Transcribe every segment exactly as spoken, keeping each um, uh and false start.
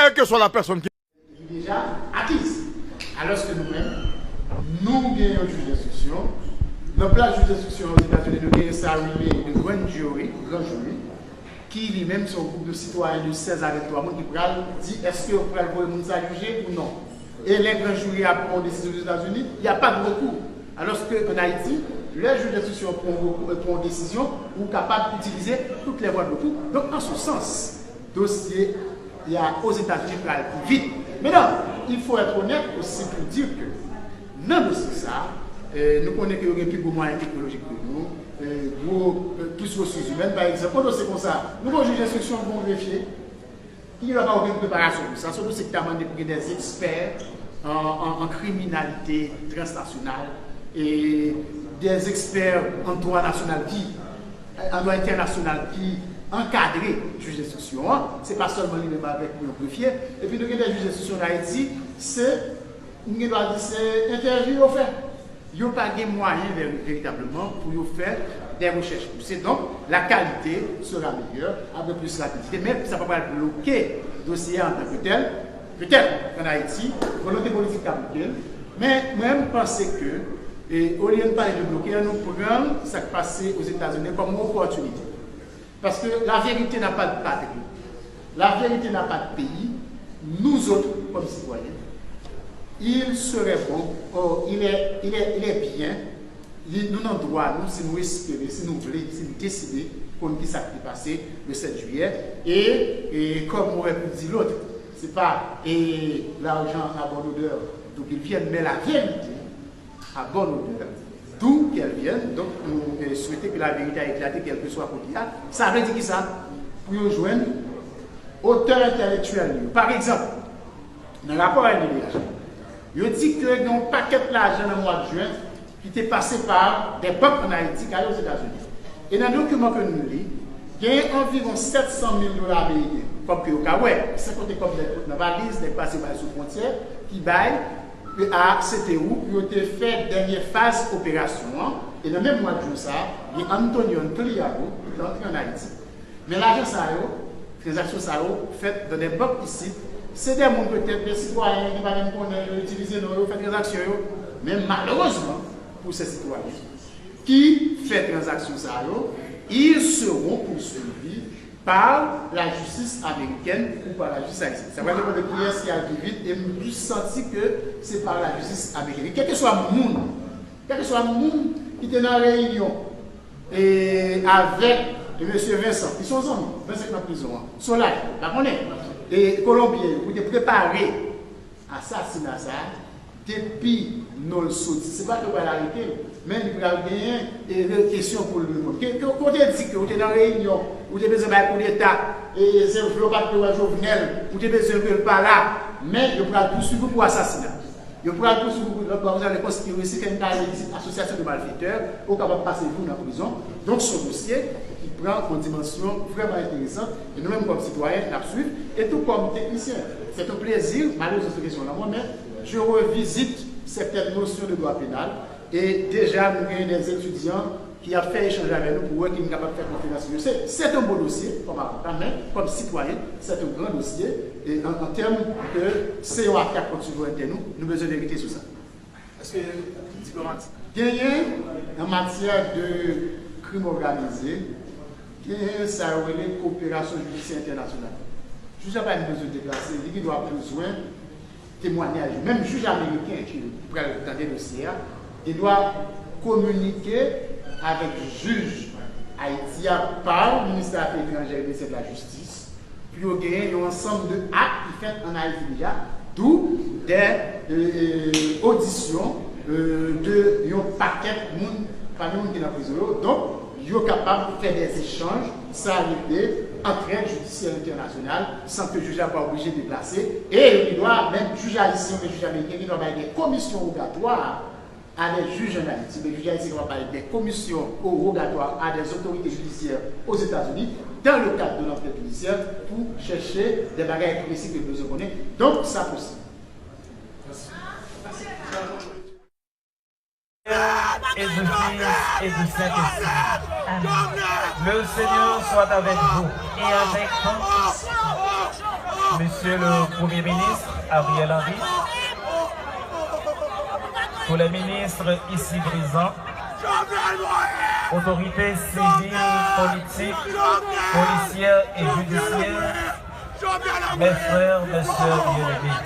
Quelle que soit la personne qui Deja akiz. Alòske nou menm, nou gen yon jij enstriksyon. Nan plas jij enstriksyon Ozetazini, nou gen sa rele le grand jury, gran jiri, ki li menm se yon gwoup de sitwayen de sèz a venntwa moun ki pral di èske yo pral voye moun sa jije ou non. E lè gran jiri a pran yon desizyon Ozetazini, y a pas de recours. Alòske an Ayiti, lè jij enstriksyon pran yon rekou-, pran yon desizyon, ou kapab itilize toutes les voies de recours. Donk, an se sans, dosye ya Ozetazini pral pi vit. Maintenant, il faut être honnête aussi pour dire que nan dosye sa, eh, nou konnen ke yo gen pi gwo mwayen teknolojik ke nou, eh, gwo, eh, plis resous imèn, pa egzanp. Yon dosye konsa, nou gen yon jij enstriksyon, gen yon grefye, ki gen dwa pa okenn preparasyon pou sa. Se yon dosye ki ta mande pou gen des experts en, en, en criminalité transnationale et des experts en droit national ki an dwa entènasyonal ki ankadre jij enstriksyon an, se pa sèlman li menm avèk yon grefye. Epi nou gen de jij enstriksyon an Ayiti, se, m gen dwa di, se entèvyou yo fè. Yo pa gen mwayen veri-, veritableman pou yo fè de rechèch pouse. Donk, la kalite sera meyè, avèk plis rapidite, men sa pa pral bloke dosye a antanke tèl. Petèt, an Ayiti, volonte politik ka bloke l, men mwen, m panse ke, e, olye n pale de bloke, ann nou pran sa k pase Ozetazini kòm yon opòtinite. Paske la vérité n'a pas de patrie. La vérité n'a pas de pays. Nous autres, comme citoyens, il serait bon, oh, il est, il est, il est bien, li, nou nan dwa nou, si nou espere, si nou vle, si nou deside, konn ki sa k te pase le sept juillet, e, e comme aurait pu dire l'autre, c'est pas, et l'argent a bonne odeur d'où qu'il vienne, mais la vérité a bonne odeur d'où qu'elle vienne. Donk, nou, eh, swete ke laverite a eklate kèlkeswa kote a. Sa vle di kisa? Pou yo jwenn otè entèlektyèl yo. Pa egzanp, nan rapò L D D H, yo di ke gen yon pakèt lajan nan mwa jen ki te pase pa de bank ann Ayiti k ale Ozetazini. E nan dokiman ke nou li, genyen anviwon sèt san mil dola ameriken, kòb ke yo ka wè, san konte kòb nèg nan valiz, nèg pase bay sou fwontyè, ki bay a C T U pou yo te fè dènye faz operasyon an, e nan menm mwa de jen sa a, gen Antonio Angliago ki te antre ann Ayiti. Men lajan sa yo, tranzaksyon sa yo fèt dans des banques ici. Se de moun petèt, de sitwayen ki pa menm konnen yo itilize non yo fè tranzaksyon yo. Men malerezman, pou se sitwayen ki fè tranzaksyon sa yo, ils seront poursuivis par la justice américaine ou par la justice haïtienne. Sa pral depann de kiyès ki al pi vit, e m plis santi ke se par la justice américaine. Kèlkeswa moun, kèlkeswa moun ki te nan reyinyon e avèk mesye Vincent, ki se yon zanmi, Vincent nan prizon an, Solay, pa konnen, e Kolonbyen yo, pou te prepare asasina sa a, depi non l soti, se pa ke yo pral arete l, men li pral genyen, e, kesyon pou l reponn. Ke, ke, ke w te di ke w te nan reyinyon, ou te bezwen bay koudeta, e, se vle w pa t vle wè Jovenel, ou te bezwen ke l pa la, men yo pral pouswiv ou pou asasina. Yo pral pouswiv ou pou lòt bò, vous avez conspiracy, kè m ta ale di asosyasyon de malfetè, ou kapab pase vi w nan prizon. Donk, se yon dosye ki pran yon dimansyon vrèman enteresan, e nou menm kòm sitwayen, n ap swiv, e tou kòm teknisyen. C'est un plaisir, malheureusement, se kesyon lanmò, men je revisite certaines notions de droit pénal, e deja nou gen des étudiants ki ap fè echanj avè nou pou wè ki n kapab fè konferans sou yo. Se, c'est un beau dossier, kòm avoka, men kòm sitwayen, c'est un grand dossier, e an, an tèm ke se yon atak kont souverènte nou, nou bezwen verite sou sa. Èske diplomatik? Genyen, an matyè de krim òganize, genyen sa yo rele koperasyon jidisyè entènasyonal. Jij la pa menm bezwen deplase, li gen dwa bezwen temwanyaj yo. Menm jij ameriken ki pral tande dosye a, li dwa kominike avèk jij Ayiti a pa ministè afè etranjè e ministè de la jistis, pou yo genyen yon ansanm de ak ki fèt ann Ayiti deja, d'où des, euh, euh, auditions, euh, de yon pakèt moun, pami moun ki nan prizon yo. Donk, yo kapab fè des échanges, sa rele entraide judiciaire internationale, san ke jij la pa oblije deplase. E yo gen dwa, menm jij ayisyen oubyen jij ameriken, gen dwa bay des commissions rogatoires à des juges en Haïti. Men jij ayisyen kapab bay des commissions rogatoires à des autorités judiciaires aux États-Unis dans le cadre de l'enquête judiciaire pou chèche des bagay presi ke yo bezwen konnen. Donk, sa posib. Et du Fils et du Saint-Esprit. Amen. Le Seigneur soit avec vous et avec votre esprit. Monsieur le Premier ministre Ariel Henry, tous les ministres ici présents, autorités civiles, politiques, policières et judiciaires, mes frères, mes sœurs bien-aimés.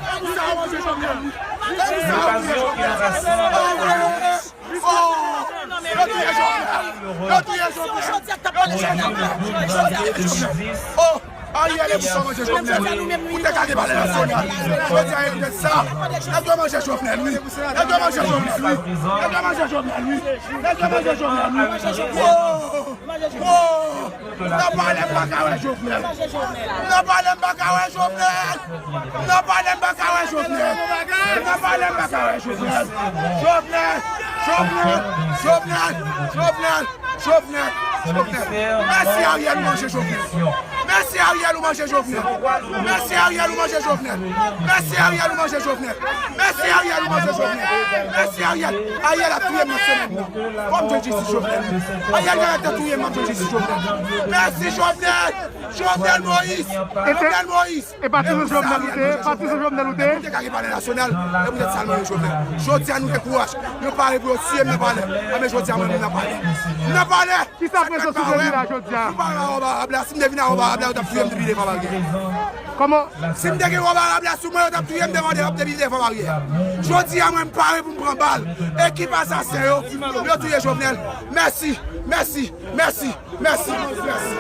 L'occasion qui nous rassemble aujourd'hui, Yo touye Jovenel! Yo touye Jovenel! Yo touye Jovenel! Yo touye Jovenel! Oh! Ariel e pou sa manje Jovenel! Ou te ka gen palè nasyonal! Jodi a, yo te sa! Nèg yo manje Jovenel, wi! Nèg yo manje Jovenel, wi! Nèg yo manje Jovenel, wi! Nèg yo manje Jovenel, wi! Oh! Oh! Nan palè m pa ka wè Jovenel. Nan palè m pa ka wè Jovenel. Nan palè m pa ka wè Jovenel. Nan palè m pa ka wè Jovenel. Jovenel. Jovenel. Jovenel. Jovenel. Jovenel. Mèsi Ariel, ou manje Jovenel. Mèsi Ariel, ou manje Jovenel. Mèsi Ariel, ou manje Jovenel. Mèsi Ariel, ou manje Jovenel. Mèsi Ariel, ou manje Jovenel. Mèsi Ariel. Ariel ap touye m nan semèn nan. Fò m jwenn jistis Jovenel. Ariel genlè te touye m, m ap jwenn jistis Jovenel. Mèsi Jovenel! Jovenel Moïse! Jovenel Moïse! E patizan Jovenel ou te? Patizan Jovenel ou te? Ou te ka gen palè nasyonal, e poutèt sa l manje Jovenel. Jodi a nou gen kouraj, nou pare pou yo tiye m nan palè. Anben jodi a mwen menm nan palè. M nan palè! Kisa prezans ou vle vin la jodi a? Si m pa vin a wòb arab la, si m te vin a wòb arab la, yo t ap touye m depi devan bagay. Kòman? Si m te gen wòb arab la sou mwen, yo t ap touye m devan, depi devan baryè. Jodi a, mwen, m pare pou m pran bal. Ekip asasen yo, yo touye Jovenel. Mèsi, mèsi, mèsi, mèsi, mèsi.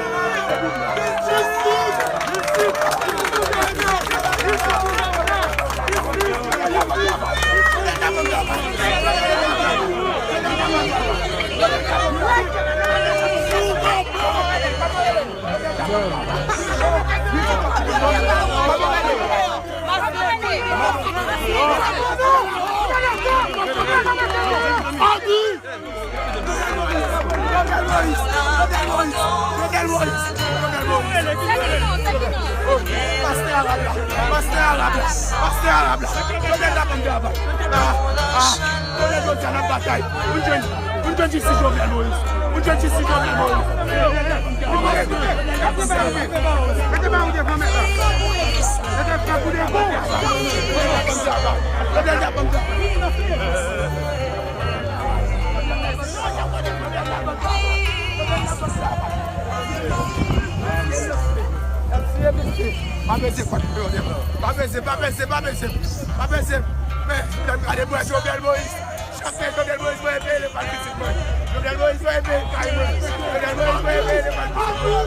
Pastè arab la, pastè arab la, pastè arab la. Jovenel la bann travay. Ah, ah. Kounye a jodi a n ap batay pou n jwenn, pou n jwenn jistis Jovenel Moïse. Pou n jwenn jistis Jovenel Moïse. Mete ba ou devan mèt la. Mete frè pou devan. Pa peze, pa peze, pa peze, pa peze, pa peze. Men, gade bwè Jovenel Moïse. Chak lè Jovenel Moïse voye peye levanjil pitit mwen. Jovenel Moïse voye peye kay mwen. Jovenel Moïse voye peye levanjil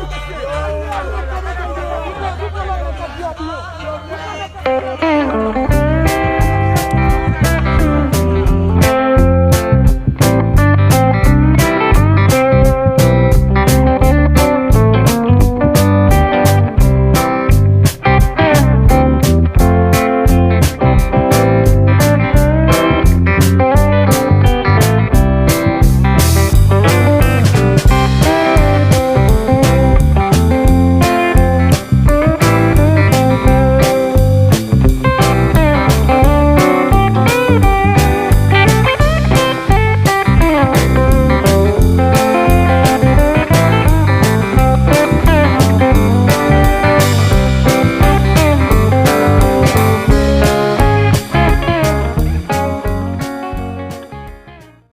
pitit mwen.